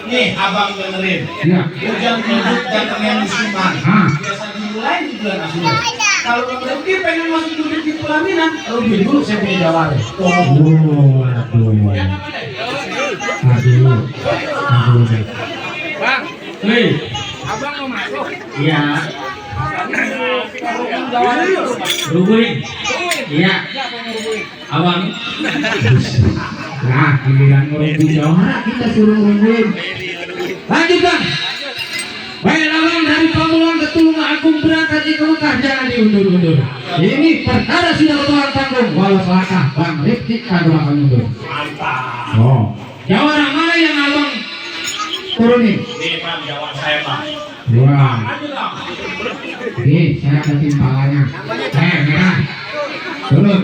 Nih abang dengerin. Iya. Hujan menyebut datangnya musiman. Biasa dimulai di bulan April. Kalau berhenti pengen masuk mudik di pelaminan, rugi dulu saya punya jawab. Aduh. Bang, Hei, abang mau masuk? iya. Rubuin. Iya. Abang. Nah, giliran ngerubuin jawara kita suruh rubuin. Lanjutkan. Baik, abang dari Pamulang ke Tulung Agung berangkat di Kelukah, jangan diundur-undur. Ini perkara sudah bertuang tanggung, walau selangkah Bang Rifki kagak akan mundur. Mantap. Oh, jawara mana yang abang turunin? Nih bang, jawab saya bang. Wah, Maju dong. ini saya ada timpangannya. Merah. Turun.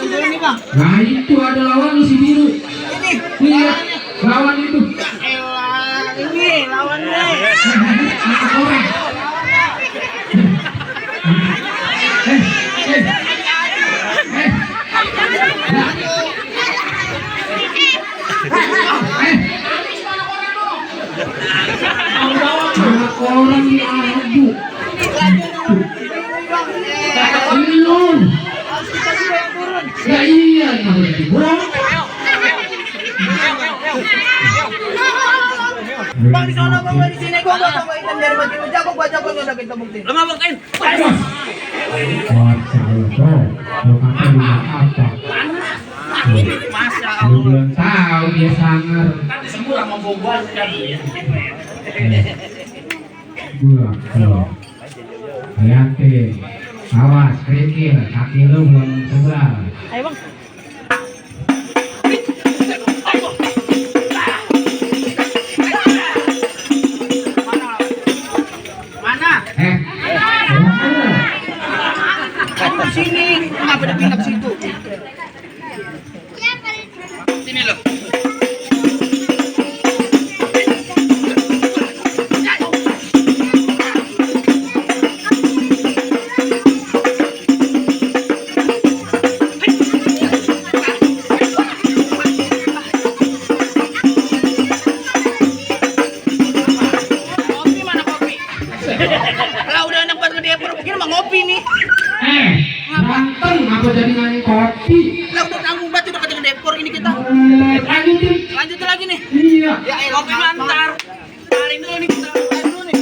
Ini bang. Nah itu ada lawan si biru. Iya, lawan itu. Ini lawannya. Anak orang. Anak orang diadu. Belum. Ya iya, namanya dibuang. Bang di sana bang di sini gua tambahin dari baju jago gua jago udah kita bukti. Lu mau buktiin? Masa lu belum tahu dia sangar. Kan disebut sama boboan kan ya. Gua. Hati. Awas, kerikil, kaki lu belum sebelah. Ayo bang. Mana? Kamu di sini, kenapa ada pindah ke situ? Sini loh. Kopi mana kopi? Kalau udah enak banget dia begini mah ngopi nih. Berantem apa jadi nyanyi kopi? Lah udah tanggung banget udah kata depor ini kita. Lanjutin. Lanjutin lagi nih. Iya. Ya kopi mantar. Hari ini nih kita main dulu nih.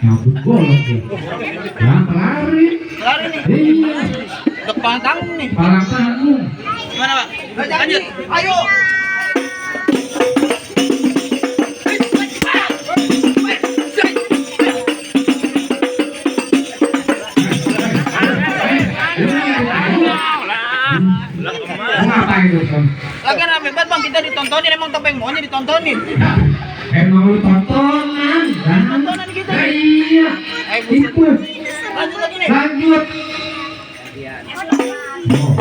Nyabut golok dia. Yang lari. Lari nih. Iya. Depan tanggung nih. Parang tanggung. Gimana, Bang? Lanjut. Ayo. Ngapain lu, Son? Lagi rame banget, Bang. Kita ditontonin emang topeng maunya ditontonin. Emang lu tontonan kan? Tontonan kita. Ya, iya. Ayo, buset. Itu. Lanjut lagi nih. Lanjut. Oh.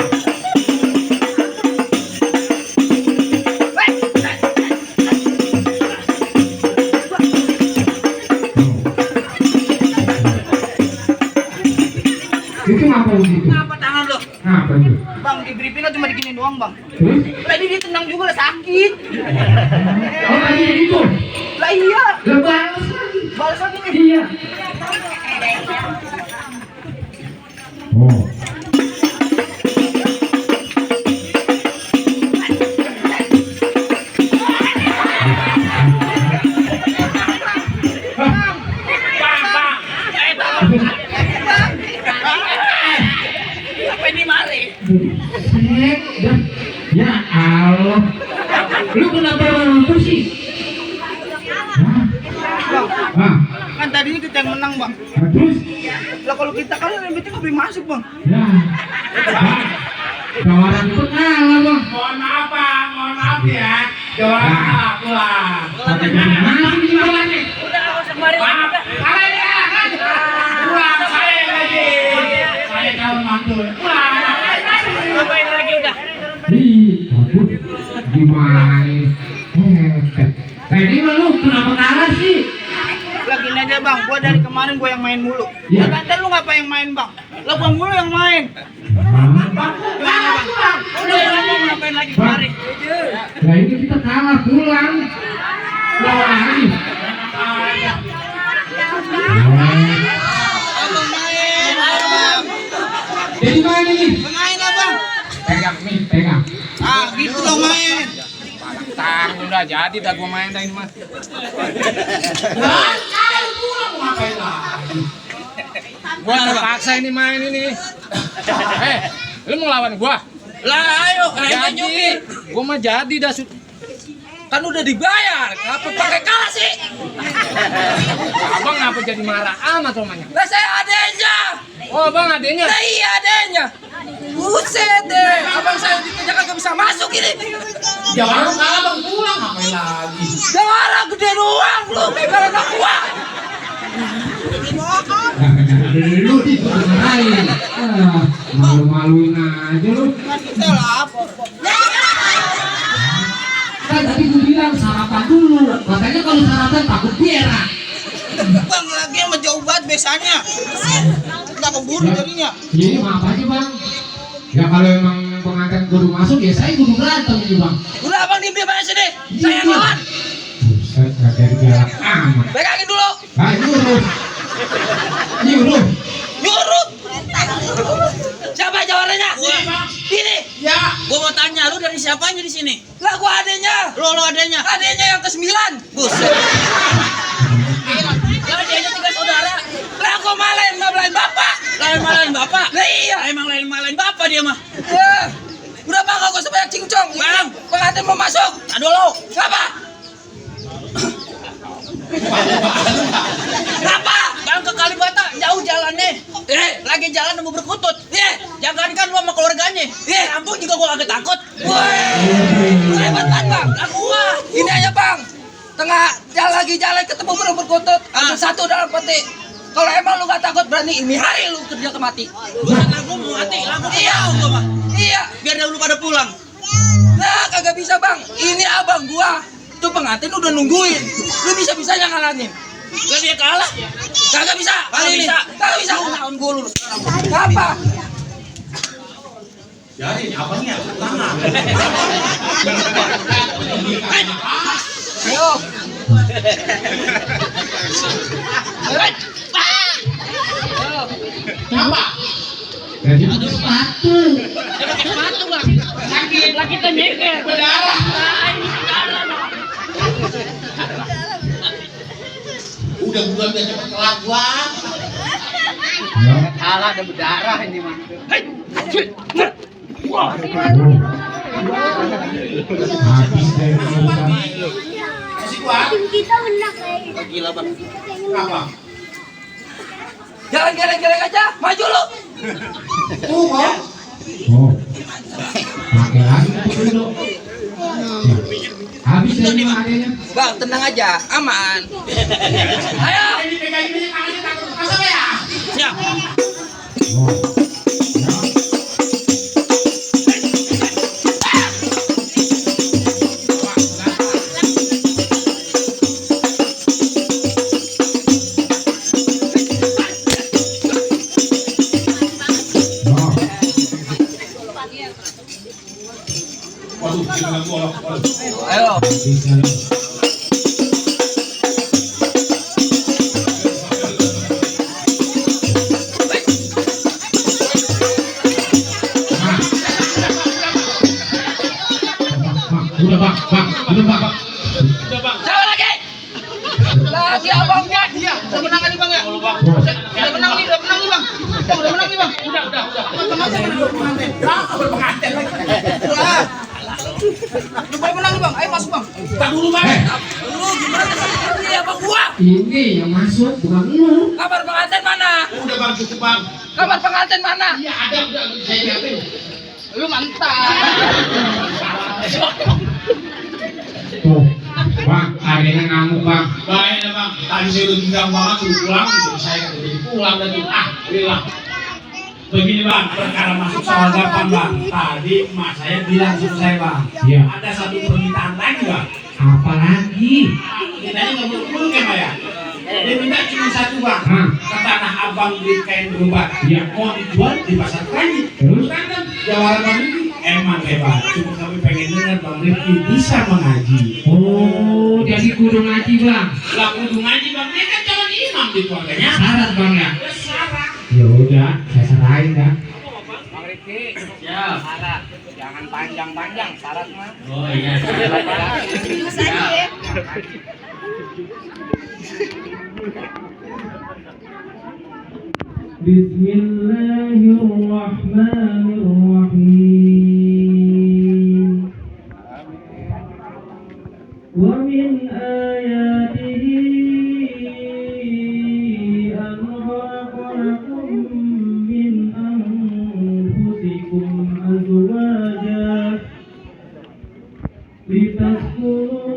Itu ngapa begitu? Apa tangan lo? Ngapa itu? Bang, di briefing cuma diginiin doang, Bang. Terus? Tadi dia tendang juga lah sakit. Oh tadi begitu? Lah iya. Lah balas lagi. Balas lagi nih. Iya. Oh. Apa ini mari? Buset, dah. Ya Allah. Lu kenapa itu sih? Ah, Kan tadinya kita yang menang, Bang. terus? Lah kalau kita kan yang penting lebih masuk, Bang. Ya. Kawaran itu kalah, Bang. Mohon maaf bang, mohon maaf ya. Juara kalah pulang. Kata jadi masuk jualannya. Udah enggak usah kemarin. Maaf, kalah ya. Pulang saya lagi. Saya calon mantu. Pulang. Ngapain lagi udah? Ih, aduh, gimana ini? Heket. ini mah lu kenapa kalah sih? Lagi aja bang, gua dari kemarin gua yang main mulu. Iya. Nanti lu ngapa yang main bang? Lah gua mulu yang main. Hah? Udah ngomong ngapain lagi kemarin? Nah ini kita kalah pulang. Lawan lagi. Abang main, abang. Jadi main ini. Main abang. Pegang nih, pegang. Ah gitu dong main. Tang udah jadi dah gua main dah ini mah. Ngapain lagi? Gua terpaksa ini main ini. Lu mau lawan gua? Lah ayo, kalian nyuki. Jadi, gua mah jadi dah. Kan udah dibayar, ngapa pakai kalah sih? Abang ngapa jadi marah amat romanya? Lah saya adanya. Oh, bang adenya. Lah iya adanya. Buset deh, abang saya dikejar kagak bisa masuk ini. Jangan lu kalah bang pulang ngapain lagi? Darah gede doang lu, pegang anak gua. Lu dimarahin. Malu-maluin aja lu. Salah apa? Kan tadi gue bilang sarapan dulu. Katanya kalau sarapan takut berak. Bang lagi sama jauh banget biasanya. Kita keburu jadinya. Ini maaf aja bang. Ya kalau emang pengantin kudu masuk ya saya kudu berantem ini bang. Udah abang diem aja sini. Saya yang lawan. Buset, gak dari berak amat. Pegangin dulu. Nah, nyuruh. Nyuruh. Nyuruh. Siapa jawabannya? Ini. Ya. Gua mau tanya lu dari siapanya di sini? Lah gua adenya. Lo adenya. Adenya yang ke-9. Buset. Lah adenya 3 saudara. Lah gua malain ngablain bapak. Lain-malain bapak. Lah iya, emang lain-malain bapak dia mah. Udah bang, gak usah sebanyak cincong. Bang, pengantin mau masuk. Aduh lo. Ngapa? Ngapa? Bang ke Kalibata, jauh jalannya. Lagi jalan mau berkutut. Jangankan lu sama keluarganya. Kampung juga gua agak takut. Woi, hebat banget bang. Aku gua. Ini aja bang. Tengah lagi jalan ketemu burung berkutut. Ada satu dalam peti. Kalau emang lu gak takut berani ini hari lu kerja ke mati. Lagu mau mati, lagu iya gua mah. Iya, biar dahulu pada pulang. Nah, kagak bisa bang. Ini abang gua. Tuh pengantin udah nungguin. Lu bisa-bisanya ngalangin. Gak dia kalah? Kagak bisa. Kali ini. Kagak bisa. Tahun gue lulus. Apa? Jadi abangnya tangan. Ayo. Apa? Jadi sepatu. Sepatu bang. Lagi tanyeke. Berdarah. Udah bukan udah cepet kelar gua. Kalah ada berdarah ini mah. Habis dari pelukan. Masih kuat? Kita menang kayak Gila bang. Kenapa? Jalan geleng-geleng aja. Maju lu. Tuh kok. Oh. Pakai lagi itu dulu. Habis dari adanya. Bang tenang aja. Aman. Ayo. Ini pegangin ini tangannya takut pasang ya. Siap. Oh. Waduh, tinggal gua. Ayo. Udah bang, udah bang. Siapa lagi? Lagi abangnya. Iya. Udah menang nih bang ya. Udah menang nih bang. Udah menang nih bang. Udah. Berpengantin lagi. Udah. Lu boleh menang nih bang. Ayo masuk bang. Tak dulu bang. Lu gimana sih abang gua? Ini yang masuk bukan lu. Kamar pengantin mana? Udah bang cukup bang. Kamar pengantin mana? Iya ada udah saya nyiapin. Lu mantap. Tuh, bang, adanya ngamuk bang. Baik ya bang. Tadi saya udah bilang banget suruh pulang. Jadi saya nggak jadi pulang dan bilang. Begini bang, perkara masuk soal gampang bang. Tadi emak saya bilang sama saya bang. Iya. Ada satu permintaan lagi bang. Apalagi? Kita ini nggak berburu kan ya? Dia minta cuma satu bang. Hah? Ke tanah abang beli kain gerobak. Iya. Mau dijual di pasar Kranji. Terus? Kan jawara bang Rifki emang hebat. Cuma kami pengen dengar bang Rifki bisa mengaji. Oh, jadi kudu ngaji bang. Lah kudu ngaji bang, dia kan calon imam di keluarganya. Syarat bang ya? Ya syarat. Ya udah, saya serahin dah. Bang Rifki, Ya. syarat. Jangan panjang-panjang syarat mah. Oh iya. Terus aja ya. Bismillahirrahmanirrahim. Wa min ayatihi an khalaqakum min anfusikum azwajan litaskunu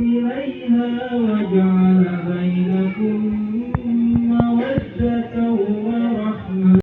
ilaiha wa